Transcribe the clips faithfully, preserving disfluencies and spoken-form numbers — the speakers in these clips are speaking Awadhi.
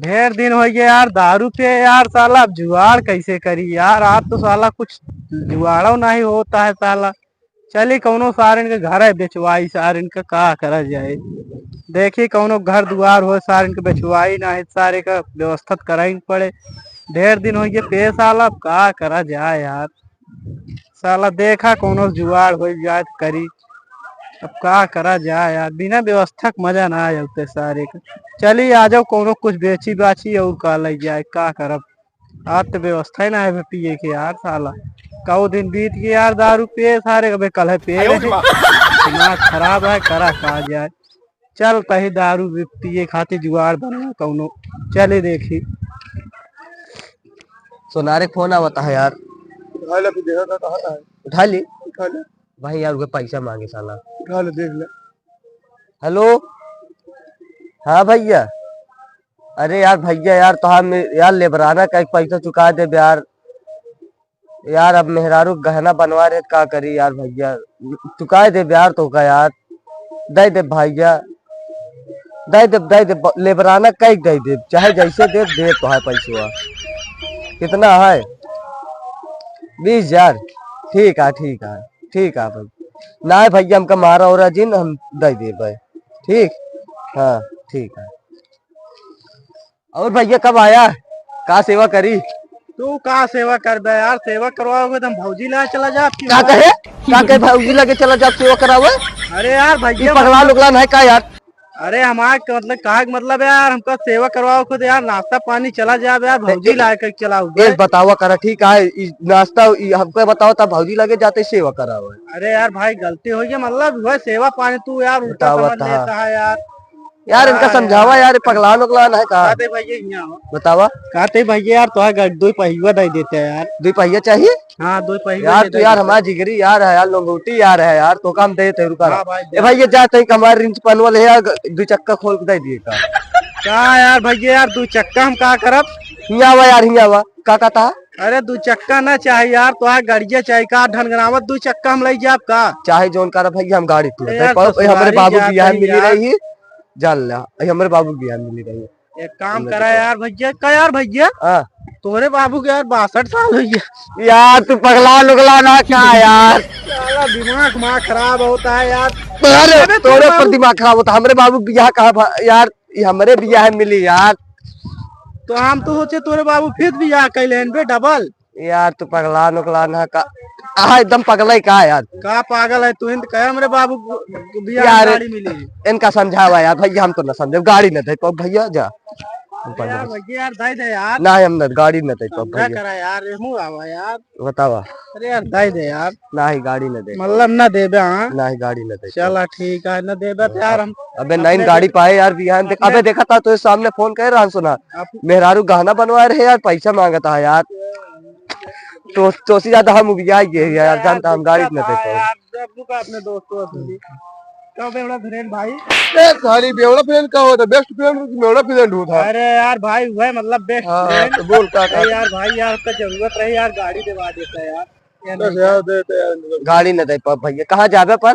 ढेर दिन होइ गए यार दारू पिए यार, साला अब जुगाड़ कैसे करी यार? आज तो साला कुछ जुगाड़ो नहीं होता है साला। चली कौनो सारन के घर है बेचवाई, सारन का का करा जाए। देखी कौनो घर दुआर हो, सारन के बेचवाई ना है, सारे का व्यवस्था त कराई पड़े। ढेर दिन होइ गए पिए साला, अब का करा जाए यार? साला देखा कौनो जुगाड़ हो जाए त करी। अब का करा जाए यार, बिना व्यवस्था के मजा ना आए होते सारे का। चली आ जाओ कौनो कुछ बेची बाची और का लइ जाए, का करब? आज तो व्यवस्था ही ना है पिए के यार साला। कौ दिन बीत गए यार दारू पिए सारे, अबे कल है पिए रहे। दिमाग खराब है, करा का जाए। चल तही दारू भी पिए खातिर जुगाड़ बना कौनो। चले देखी। सोनारे फोन आवता है यार। उठा ले, फिर देखा था, कहाँ था है? उठा ली। उठा ले। भाई यार, उहे पैसा मांगे साला। उठा ले, देख ले। हेलो, हाँ भैया। अरे यार भैया यार, तो हम यार लेबराना का एक पैसा चुका दे यार। यार, अब मेहरारू गहना बनवा रहे, का करी यार भैया, चुकाए देब यार, तोका यार, दे देब भैया, दे देब, दे देब, लेबराना कई दे देब, चाहे जैसे देब, देब तो है पैसवा। कितना है? बीस हजार। ठीक है, ठीक है, ठीक है भाई। ना भैया, हमका मारा और जिन, हम दे देब भाई। ठीक, हाँ, ठीक है। और भैया कब आया? का सेवा करी? तू का सेवा करबे यार? सेवा करवाओगे तो हम भौजी ला चला जाब। का कहे? का कहे भौजी लगे चला जाब सेवा करावे? अरे यार ई भैया पगला मतलब लुगला नहीं का यार? अरे हमार क-, मतलब का क-, मतलब यार हमका सेवा करवाओ खुद यार, नाश्ता पानी चला जाब यार, भौजी ए-, ला के चलाओ बे। एक बतावा करा, ठीक है, ई नाश्ता ई हमको बतावा तब भौजी लगे जाते सेवा करावे। अरे यार भाई गलती हो गई, मतलब वह सेवा पानी तू यार उल्टा बतावा समझ लेता है यार। यार, इनका हाँ समझावा यार। यार, ये पगलान उगलान है का? कहते भैया, यहाँ आओ। बतावा। कहते भैया यार, तो गा-, दो पहिया दे देते हैं यार। दो पहिया चाहिए? हाँ, दो पहिया यार, दे तू यार देते। हमारा जिगरी यार है यार, लंगोटी यार है यार, तो काम दे ते रुका हाँ रहा। भाई, ए दे। भाई, ये जा, तई हमारे रिंच पनवल है यार, ग-, दो चक्का खोल के दे दिए का। का यार भैया यार, दो चक्का हम का करब? हियाँ आवा यार, हियाँ आवा। का कहता है? अरे, दो चक्का ना चाही यार, तो आ गड़िया चाही का? ढनगनावत दो चक्का हम लई जाब का? चाहे जौन करा भैया, हम गाड़ी तू ए यार, ए, हमरे ससुरारी बाबू जात बियाह है मिली यार। रही, जान ला, ए हमरे बाबू बियाह मिली रही। एक काम करा यार भैया, का यार भैया? हाँ। तोरे बाबू के यार बासठ साल हो गया। यार, तू पगला लुगला ना का यार? साला दिमाग माँ खराब होता है यार। अरे, अबे तोरे तोरे पर बाबू दिमाग खराब होता, हमरे बाबू बियाह कहाँ भा-, यार, ये हमरे बियाह मिली यार। तो हम तो सोचे तोरे बाबू फिर बियाह कैले हन बे डबल। यार, तू पगला नुकला ना का? आहा, एकदम पगला ही का यार? का पागल है तू? हिंद कहे हमरे बाबू को बियाह यार, गाड़ी मिली। इनका समझावा यार, भैया हम तो ना समझे, गाड़ी ना दे पाओ भैया, जा। हम पगला यार, बस। भैया यार, दे दे यार। ना, हम ना, गाड़ी ना दे पाओ समझा भैया। करा यार, रेमू आवा यार। बतावा। अरे यार, दे दे यार। ना ही गाड़ी ना दे पाओ। मतलब ना देबे, हाँ? ना ही गाड़ी ना दे पाओ। चला ठीक है, ना देबे तो यार हम अबे अपने नहीं गाड़ी दे- पाए यार, बिहान देख, अपने अबे देखा था तो सामने फोन कर रहा सुना। आप मेहरारू गहना बनवा रहे यार, पैसा मांगता है यार। तो, तोसी ज्यादा हम उबिया गए यार, यार, जानता हम गाड़ी गुस्सा न था देते हैं। यार, जब रुका अपने दोस्तों से भी। कब बेवड़ा फ्रेंड भाई? ए, साली बेवड़ा फ्रेंड का होता? बेस्ट फ्रेंड बेवड़ा फ्रेंड होता। अरे यार भाई, वह मतलब बेस्ट हाँ, फ्रेंड। तो बोल का, का? अरे यार भाई, यार, का जरूरत रहे यार, गाड़ी दिवा देता यार। या बस नहीं यार, देते यार। गाड़ी न दे पाओ भैया, कहाँ जाबे पर?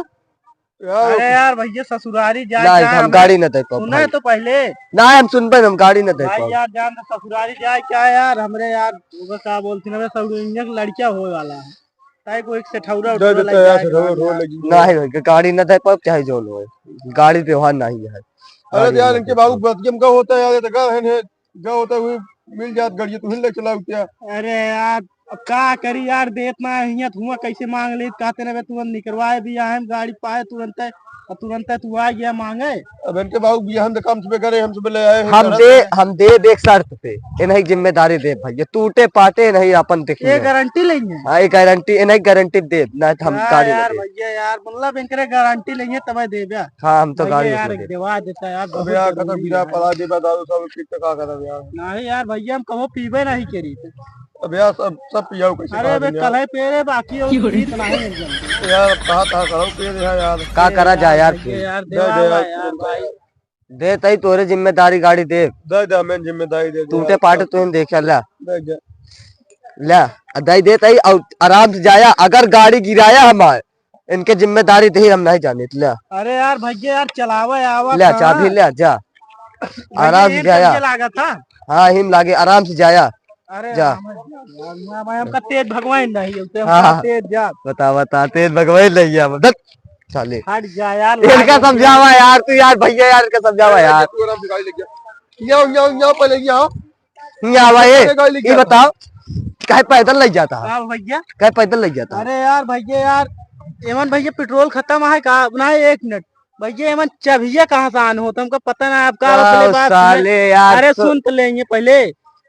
यार, अरे यार भैया, ससुरारी जाए नहीं, क्या हम हमरे गाड़ी न दे पाओ सुने भाई। तो पहले। नहीं, हम सुनबे, हम गाड़ी न दे भाई पाओ। यार, जान तो ससुरारी जाए क्या यार, हमरे यार, वो का बोलती ना, हमरे सब इंजन लड़कियां होए वाला है। ताई को एक सेठौरा दे उठौरा देता लग यार, जाए सेठौरा वाला उठौरा यार। लगी। नहीं भाई, गाड़ी न दे पाओ, चाहे जो हो, गाड़ी व्यवहार नहीं है। अरे गाड़ी यार, न इनके दे बाबू पाओ। बतियम का होता है यार, ये तो घर है, है, जो होता है वही मिल जात, गाड़ी तुहिन ले चलाओ क्या? अरे यार, अब का करी यार, देत ना हिया, धुआं कैसे मांग लेत, कहते ना बे, तुरंत निकरवाए भी आए हम, गाड़ी पाए तुरंत, और तुरंत तू आ गया मांगे। अब इनके बाबू बियाहन तो काम से करे, हम सब ले आए हैं, हम चढ़ा दे, है। हम देब एक शर्त पे, ये नहीं जिम्मेदारी देब भाई, ये टूटे पाटे नहीं अपन देखिए। ये गारंटी लेंगे। हाँ, ये गारंटी, ये नहीं गारंटी देब, ना तो हम हाँ गाड़ी ना यार, देब। भैया यार, मतलब इनकरे गारंटी लेंगे तब देबे। हाँ, हम तो भैया गाड़ी यार, ना देब। देवा देता यार, अब बहुत यार, जरूरी कतौ बिना है। पला देबा दारू सब पी के का करब यार? नहीं यार, भैया हम कबो पीबे नहीं करी थे। अब यार, सब, सब पियाऊ कैसे अरे कहा बे, दुनिया? कल है पेरे बाकी और पीत नहीं है जल्दी। यार, अब कहा था, करो पी रहा यार। का अरे करा जाए यार, यार, भैया फिर? यार, दे दे देवा यार, यार, यार भाई। दे तई तोरे जिम्मेदारी गाड़ी दे। दे दे, हमें जिम्मेदारी दे दे टूटे यार। पाटे तू देख ला। दे दे। ला, आ दे दे तई और आराम से जाया। अगर गाड़ी गिराया हमार, इनके जिम्मेदारी दे हम नहीं जाने। ला। अरे यार भैया यार, चलावे आवा ला, कहाँ? चाबी ला, जा। भैया, आराम से ये जाया। कैसे लागत था? हाँ, हिम लागे, आराम से जाया। अरे जा। राम, राम, राम, राम, हमका तेज भगवान नहीं, उसे हाँ, हमका हाँ। तेज जा। बता, बता, तेज भगवान नहीं है, बता। साले। हट जा यार, इनका लागे समझावा यार, तू यार, भैया यार, इनका समझावा यार। तू आराम से गाड़ी लेके जा। यहाँ, यहाँ, यहाँ पहले यहाँ। यहाँ आवा, ए, अरे गाड़ी लेके ये जा। बताओ, काहे पैदल लग जाता है? का भैया? काहे पैदल लग जाता है? अरे यार भैया यार, एमन भैया पेट्रोल खत्म है का? ना, एक मिनट भैया, एमन चबिया कहाँ से आन होत? हमका पता ना, आप का आओ पहले बात सुने। साले यार, अरे तो सुन तो लेंगे पहले,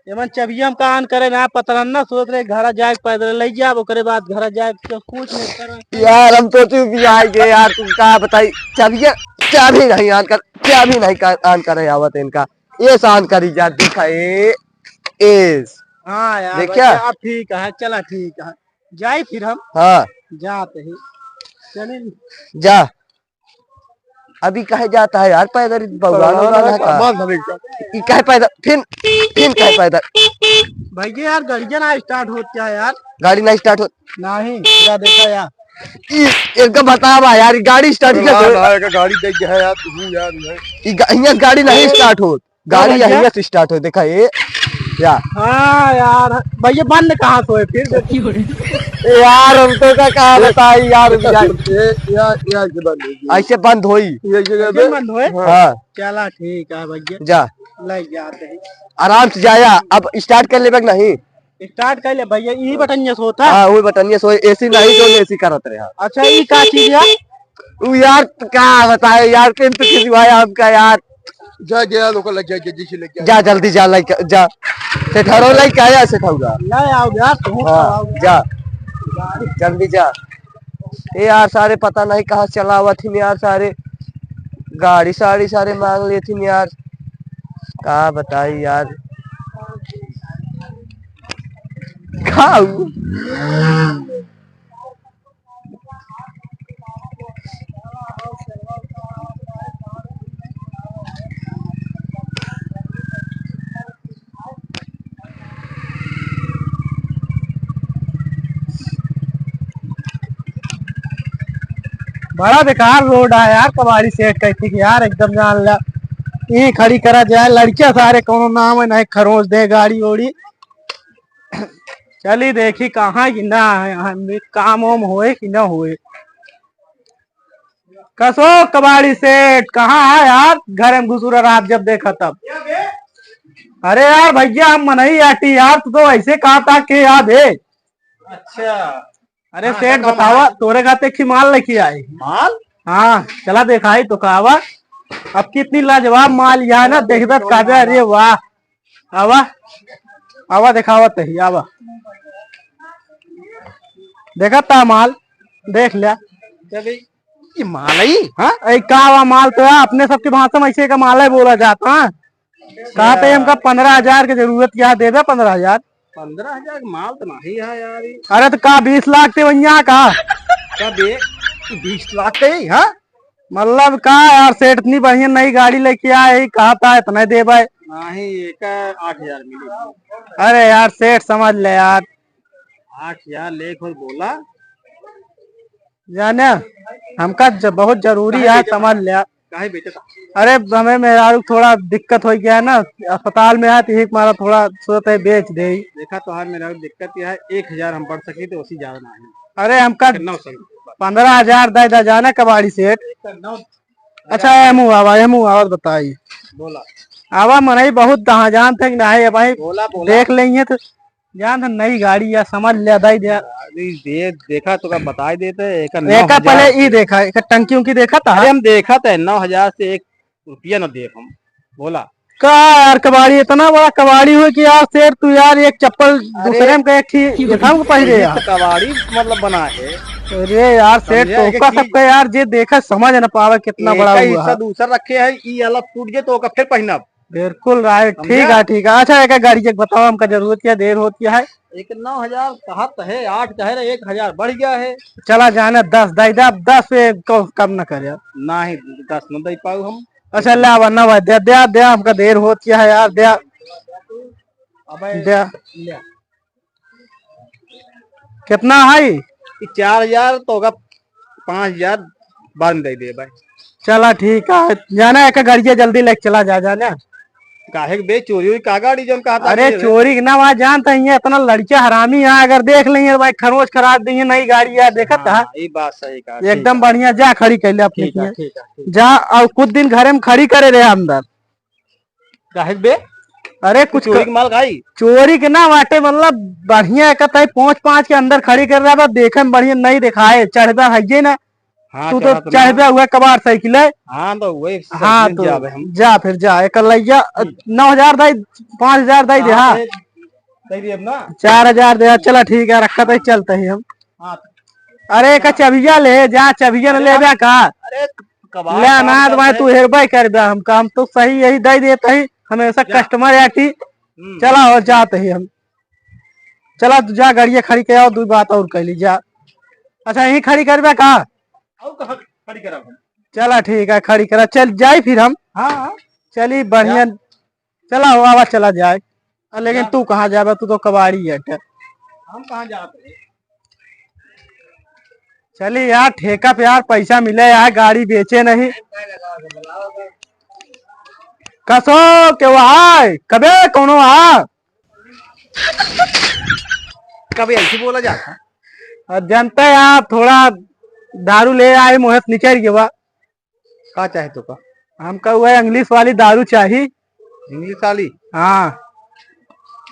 एमन चबिया हमका आन करे ना पता ना, सोच रहे घरा जाए के पैदल ले जाब, ओकरे बाद घरा जाए के कुछ नहीं कर। यार हम तो चुप ही आए गए यार, तुम का बताई, चबिया, चाबी नहीं आन कर, चाबी नहीं कर, आन करे आवत इनका। ये शांत करी जा, देखा ए, एस। हाँ यार, देखा? भैया, अब ठीक है, चला ठीक है, जाई फिर हम। हाँ। जाते ही। चले। जा। अभी कहे जाता है यार, पैदल बौरान, बौरान बौरान है का? बात हमें का? ई कहे पैदल, फिर, फिर कहे पैदल। भैया यार, गाड़ियाँ ना स्टार्ट होत क्या है यार? गाड़ी ना स्टार्ट होत। नहीं, या देखा यार। ई, इनका बतावा यार, ई गाड़ी स्टार्ट अरे नहीं वाह, होत। भाई, का गाड़ी देख गया है यार, तू यार, नहीं। ई गा-, यहाँ गाड़ी नहीं स्टार्ट होत। गाड़ी भैया? यहीं से स्टार्ट हो, देखा ये, या। हाँ यार, भैया बंद कहाँ से होए फिर? यार, हम तो का कहा बताई यार, यार। ये, या, या, ये बंद हो गया। ऐसे बंद होई। ये, ये, ये ऐसे बंद होए? हाँ। हाँ। चला ठीक है भैया। जा। ले जाते हैं। आराम से जाया, अब स्टार्ट कर लेबे कि नहीं? स्टार्ट कर ले भैया, यही बटनिया से होता? हाँ, वही बटनिया से होए, एसी नहीं जो एसी करत रहे। अच्छा, ये का चीज है? उ यार, का बताए यार, टेंट खिंचवाया हमका यार। जा, जा, लोकल लग जा, जा, जैसे लग जा। जा, जल्दी जा, लाइक, जा। सेठौरा लाइक आया, सेठौरा। ले आओ यार, तुम हाँ, आओ। जा। जल्दी जा। ए यार, सारे पता नहीं कहाँ चलावत हिन यार, सारे गाड़ी साड़ी सारे मांग लेथिन यार। का बताई यार। खाऊ। बड़ा बेकार रोड है यार, कबाड़ी सेठ कहती कि यार एकदम जान ला, यहीं खड़ी करा जाए, लड़कियां सारे कौनो नाम है नहीं, खरोच दे गाड़ी ओड़ी। चली देखी कहाँ कि ना है, हम भी काम वाम होए कि ना होए। कसो कबाड़ी सेठ, कहाँ है यार? घर में घुसुरा रात जब देखा तब। अरे यार भैया, हम मनई आटी यार, तू तो ऐसे कहा था कि याद है। अच्छा। अरे हाँ, सेठ, बताओ बतावा, माल। तोरे खाते की माल लेके आए। माल? हाँ, चला देखाई तो का आवा। अब कितनी लाजवाब माल यहाँ है ना, देखत काजा, अरे वाह। आवा, आवा देखावत ही, आवा। देखा ता माल, देख लिया। क्या भाई? ये माल है? हाँ? ए, का आवा माल तो है, अपने सबके भाषा में ऐसे का माल है बोला जाता है। कहा थे हमका पन्द्रह हजार के जरूरत, क्या दे दे पन्द्रह हजार? पन्द्रह हजार के माल तो नहीं है यार ये। अरे तो का बीस लाख ते वहिया का? का बे? बीस लाख के ही, हाँ? मतलब का यार सेठ, इतनी बढ़िया नई गाड़ी लेके आए, कहा था इतना दे भाई। नहीं, एक आठ हजार मिली। अरे यार सेठ समझ ले यार। आठ हजार ले कोई बोला। जाने हमका ज-, बहुत जरूरी काहे है, बेटा? समझ ले। काहे बेटा? अरे हमें मेहरारू थोड़ा दिक्कत हो गया है ना, अस्पताल में है तो यही मारा थोड़ा सोचते हैं बेच दे। देखा तोहार मेहरारू दिक्कत यह है, एक हजार हम बढ़ सकी तो उसी ज्यादा ना है। अरे हमका नौ सौ। पन्द्रह हजार दे दा जाना कबाड़ी सेठ। नौ। अच्छा, ए मुँह आवा, ए मुँह आवा, बताई। बोला। आवा मनई बहुत दहा जान थे कि नहीं है भाई। बोला, बोला। देख लेंगे तो जान थे नई गाड़ी या समझ ले दाई दे। अरे दे, देखा तो का बताई देते, एकर एका नौ हजार पहले से। ई देखा, एकर टंकी उंकी देखा था? अरे हम देखा था, नौ हजार से एक रुपया न देब हम। बोला। का यार कबाड़ी, इतना बड़ा कबाड़ी हो कि यार सेठ तू यार एक चप्पल अरे, दूसरे में का एक ठी देखा हमको पहले ये यार। तो कबाड़ी मतलब बना है। अरे यार सेठ समझे तो कि ओका की सबका यार जे देखा समझ न पावे कितना एक बड़ा का हुआ हिस्सा है। दूसर रखे है, ई वाला टूट जाए तो ओका फिर पहनब। बिल्कुल राइट, समझा? ठीक है, ठीक है। अच्छा एक गाड़ी एक बताओ हमका जरूरत क्या देर होती है? एक नौ हजार कहत है, आठ कह रहे, एक हजार बढ़ गया है। चला जाने दस दे दे, अब दस पे क-, कम न करे। नहीं, दस न दे पाऊ हम। अच्छा, ले आवा, नौ दे, दे, दे, हमका देर होत क्या है यार, दे। अबे, दे। ले। कितना है? ई चार हजार तो होगा, पाँच हजार बाद में दे दे भाई। चला ठीक है, जाना है, एक गाड़िया जल्दी लेके चला जा, जाना। काहे के बे, चोरी हुई का गाड़ी जौन कहा था अरे, चोरी के ना, वहाँ जानता ही है, इतना लड़किया हरामी है, अगर देख लेंगे भाई, खरोच खराब देंगे, नई गाड़ी है, देखत हाँ, है। ये बात सही कहा, ठीक एकदम है। बढ़िया, जा खड़ी कर ले अपने ठीक है, किए। ठीक है, ठीक है। जा, और कुछ दिन घरे में खड़ी करे रहे अंदर। काहे के बे? अरे, कुछ चोरी क-, के माल खाई? चोरी के ना बाटे, मतलब, बढ़िया एक तई पहुँच पाँच के अंदर खड़ी कर रहा बा, देखे में बढ़िया नहीं दिखाए, चढ़बा है ये ना। हाँ, तू तो चढ़त ना। चढ़बे हुआ कबाड़ साइकिल है। हाँ, तो वही हाँ, साइकिल तो जाबे हम। जा फिर जा, एक लैया, हम्म। नौ हजार दाई, पाँच हजार दाई दे, हाँ, हाँ। दे, दे दिए अब ना। चार हजार दे, चला ठीक है, रखा तो चलते ही हम। हाँ। अरे, एक चबिया ले जा, चबिया न अरे, ले हम जा का? अरे, कबाड़ ले साफ ना, तो करते भाई, हैं। तू हेरबे कर दे हमका, हम तो सही यही दे देते ही, हमेशा जा। कस्टमर आती। हम्म। चला हो, जाते ही हम। चला, तू जा, गाड़िया खड़ी के आओ, दू बात और कर ली जा। अच्छा, यहीं खड़ी करबे का? और कहाँ खड़ी कराब हम? चला, ठीक है, खड़ी करा, चल जाई फिर हम। हाँ, हाँ। चली, बढ़िया। जा। चला हो, आवा, चला जाए। आ, लेकिन जा। तू कहाँ जाबे? तू तो कबाड़ी है। हम कहाँ जाते हैं? चली यार, ठेका पे यार पैसा मिले यार, गाड़ी बेचे नहीं। कसो के वहाय, कबे कौनो आ? कभी ऐसी बोला जाता? अब जनता यार, थोड़ा दारू ले आए, मोहे से निकल गया। का चाहे तो का? हमका वह English वाली दारू चाही। English वाली? हाँ।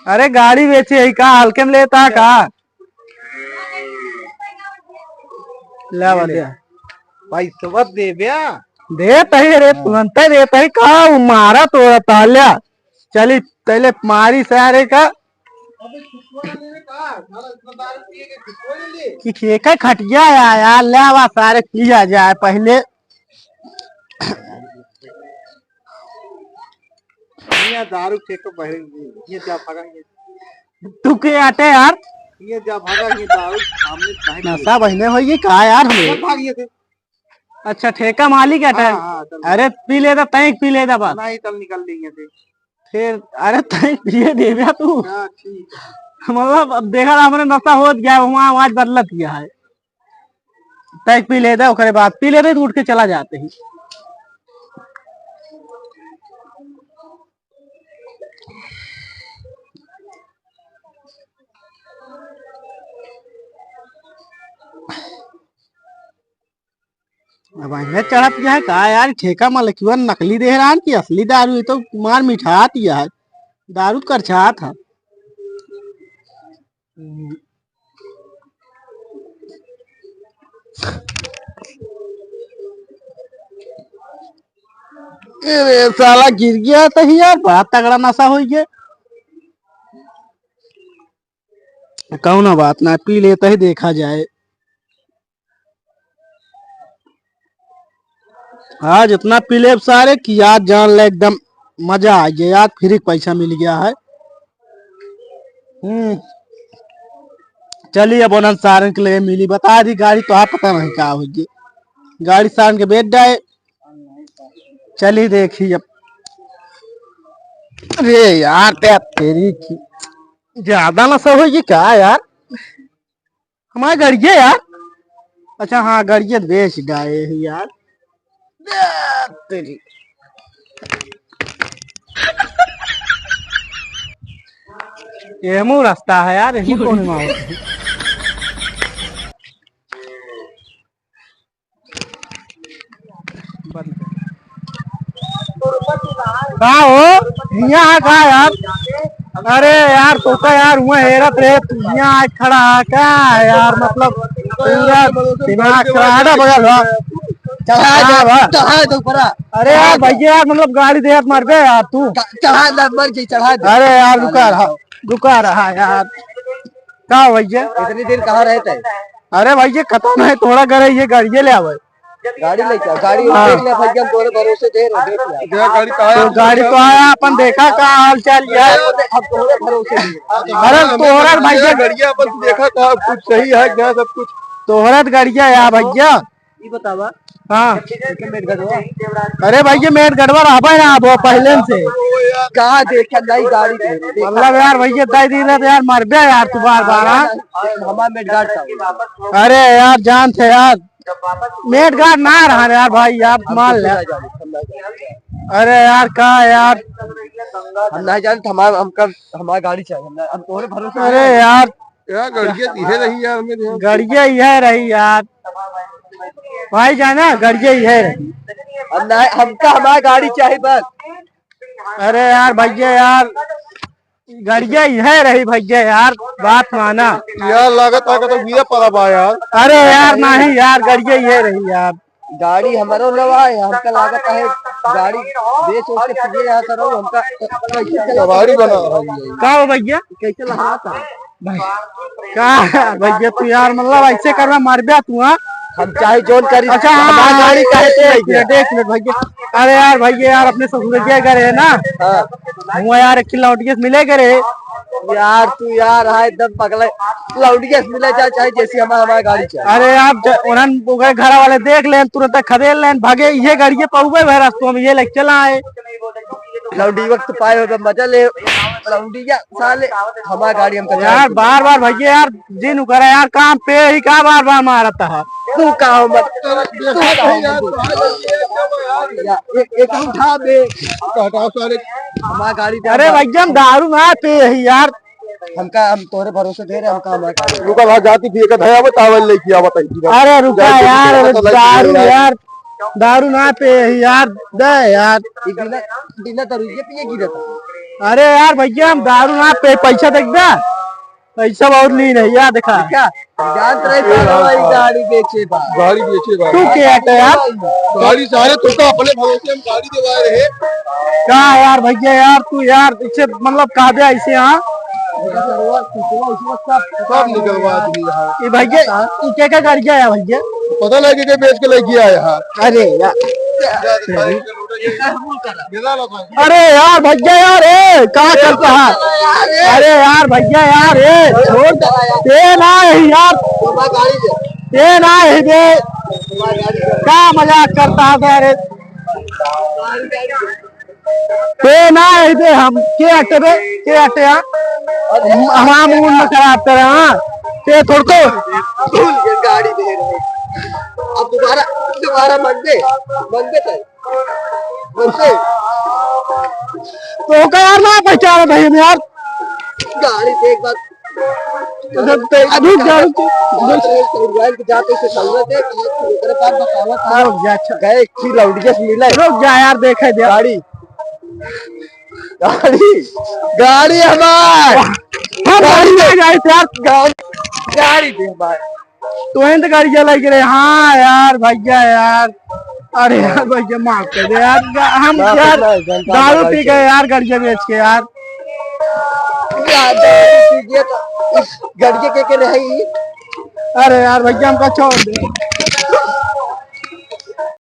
अरे, गाड़ी बेचे है का? हल्के में लेता का? ले ले। बतिया। पैसवा दे ब्या। देत ही रे, हाँ। तुरंते देत ही का? वो मारा तो ताल्या। चली, पहले मारी सारे का। कि ठेका खटिया या यार, ले आवा सारे, पिया जाए पहले। ये दारू ठेका पहले, ये जा भागा, ये। तू के आटे यार? ये जा भागा, ये दारू सामने काहे के नशा बहिने होई का यार हमें? चल भाग ये से। अच्छा, ठेका मालिक है हाँ, हाँ, चल। अरे, पी लेता, तैं पी लेता बस। नहीं, चल निकल लेंगे फिर। फिर, अरे, तैं पिए देबे तू। हाँ, ठीक है। मतलब, अब देखा था, हमने नशा हो गया है, वहाँ आवाज बदलत गया है। तैं पी लेता, ओकरे बाद पी लेते तो उठ के चला जाते ही। अब इन्हें चढ़त गया है का यार, ठेका मलकियन नकली दे रहा है कि असली दारू, ये तो मार मिठात गया है, दारू करछात है। अरे साला गिर गया तो ही यार, बड़ा तगड़ा नशा हो गया। कौनो बात ना, पी लेते ही देखा जाए। आज इतना पी लेब सारे कि आज जान ले एकदम मजा आ गया, आज free क पैसा मिल गया है। हम्म, चलिए अब उन्हन सारन के लिए मिली, बता दी गाड़ी तो आप पता नहीं का हो गई, गाड़ी सारन के बेच डाए। चलिए देखी अब। अरे यार, ते तेरी की ज्यादा नशा होगी क्या यार? हमारे गड़िया यार। अच्छा हाँ, गड़िया तो बेच डाए है यार। दे तेरी। ये मु रास्ता है यार, ये मु कौन मार? का हो? हियाँ है का यार? अरे यार, तो का यार, हुआ हेरत रे, तू हियाँ आके खड़ा है का यार? मतलब, पूरा दिमाग खराब है, बगल हो। चढ़ा दे, हाँ, बा। चढ़ा दे ऊपर। अरे यार, भैया यार, मतलब, गाड़ी दे हाथ मार बे यार, तू। च-, चढ़ा दे, मर गई, चढ़ा दे। अरे यार, रुका रहा, रुका रहा यार। का भैया? इतनी देर कहाँ रहते हैं? अरे भैया, खत्म है, थोड़ा घर है, ये गाड़ी, ये ले आवे। गाड़ी लेके आओ, गाड़ी हाँ। देख ले भैया, हम तोरे भरोसे दे रहे, देख ले। क्या गाड़ी कहाँ है? तो गाड़ी तो आया, अपन देखा का हाल चाल ये है। हम तोरे भरोसे दे रहे। अरे तोहरा भैया गड़िया अपन देखा का कुछ सही है क्या सब कुछ? तोहरा तो गड़िया है भैया। ई बतावा। हाँ। अरे भैया मेट गड़बड़ रहबे ना, वो पहले से। कहाँ देखा नहीं गाड़ी दे रहे, देखा। मतलब यार भैया दे दी ना तो यार मरबे यार तू बार बार, हाँ? हमारा मेट गाड़ का। अरे यार जान थे यार। मेट गार्ड ना रहा यार भाई, आप हम मान कुछ ले। ना जाने, हम ना जाने। अरे यार, का यार? हम ना जाने, हमार, हमका, हमार गाड़ी चाहिए, हम ना, हम तोहरे भरोसे अरे नहीं। यार, यार, गड़िया इहे रही यार, हमें ध्यान। गड़िया इहे रही यार। भाई जाना, गड़िया इहे रही। हम ना, हमका हमार गाड़ी चाहिए बस। अरे यार भैया यार, गड़िया इहे रही भैया यार, बात माना। यार, लागत है कि तो गिरे पड़ा बा यार। अरे यार, नहीं यार, गड़िया इहे रही यार। गाड़ी हमरो नवा है, हमका लागत है गाड़ी बेच उच के पिए यहाँ करो, हमका कैसे चला कबाड़ी बना रहा है। का हो भैया? कैसे लहराता है? भाई, का यार भैया, तू यार मतलब ऐसे करवा मार दिया तू, हाँ? हम चाहे जोन करी, अच्छा, हाँ, हमार हाँ, गाड़ी काहे एक से मिनट, लग गया? एक मिनट भैया। अरे यार भैया यार, अपने ससुर के घरे है ना? हाँ। हुआ यार, एक लौंडिया से मिले करे। यार तू यार, हाँ, एकदम पगला। लौंडिया से मिले जा, चाहे जैसी हमार, हमार गाड़ी चाहे। अरे आप ज-, उन्हन ओकरे घर वाले देख लेन, तुरंत खदेड़ लेन, भागे, ये गाड़िए पहुबे भै रास्तों में, ये लेके चला आए। लौंडी वक्त पाए हो तो मजा ले, लौंडिया साले, हमार गाड़ी हमका यार, चाहे। बार बार भैया यार, जिन करा यार, काम पे ही का बार बार मारता है। तू का हो मत, अरे, तू देखा का हो नहीं यार, मत। यार, एक, एक उठा दे। हटाओ सारे। हमार गाड़ी दे, अरे हमार भैया, हम दारू ना पे ही यार। हमका, हम तोहरे भरोसे दे रहे, हमका हमार गाड़ी। रुका, वहाँ जाती थी, एक धया बतावल लेके आवत है। अरे रुका जाती थी, यार, पता लग गया दारू यार। यार, दारू ना पे ही यार, दे यार। ये बिना, बिना दारू ये पिए गिरता। अरे यार भैया, हम दारू ना पे, पैसा देख दे। पैसा बहुत लीन है यार, देखा। देखा? जानत रहे साला भाई गाड़ी बेचे बा। गाड़ी बेचे बा। तू के हटे यार? गाड़ी सारे तो का अपने भरोसे हम गाड़ी देवाए रहे। का यार भैया यार, तू यार इसे मतलब कह दे ऐसे, हाँ? सब निकलवा दिए यार। ये भैया, ये क्या क्या गाड़ी है भैया? पता नहीं कि बेच के लेके आया है। अरे यार। अरे यार भैया यार, ए, का करता है? अरे यार भैया यार, ए, छोड़ दे। ते ना है यार, ते ना है बे। का मजाक करता है बे, अरे? ते ना है बे, हम के हटे बे, के हटे यार? हमारा मूड न खराब करे, हाँ? ते थोड़ को भूल के गाड़ी दे रहे। अब दोबारा, दोबारा मंडे, मंडे तक। वैसे तो का यार ना पहचानत है यार। गाड़ी देख बात। अबे रुक जा, रुक जा। मोबाइल के जाते से संगत है, ओकरे पास बतावा था। रुक जा, अच्छा। गए एक लौंडिया से मिले। रुक जा यार, देखे दे। गाड़ी, गाड़ी, गाड़ी हमार। हम गाड़ी गाड़ी दे। ले जाए यार। गाड़ी, गाड़ी दे हमार। तुहें तो गाड़ी चलाई करे। हाँ यार भैया यार, अरे यार भैया माफ कर दे यार, गा-, हम माफ यार कर दे, जनता दारू माफ पी कर गए दे। यार, गाड़िया बेच के यार। यार दारू पी गए तो इस गाड़िया के, के रही? अरे यार भैया हमका छोड़ दे।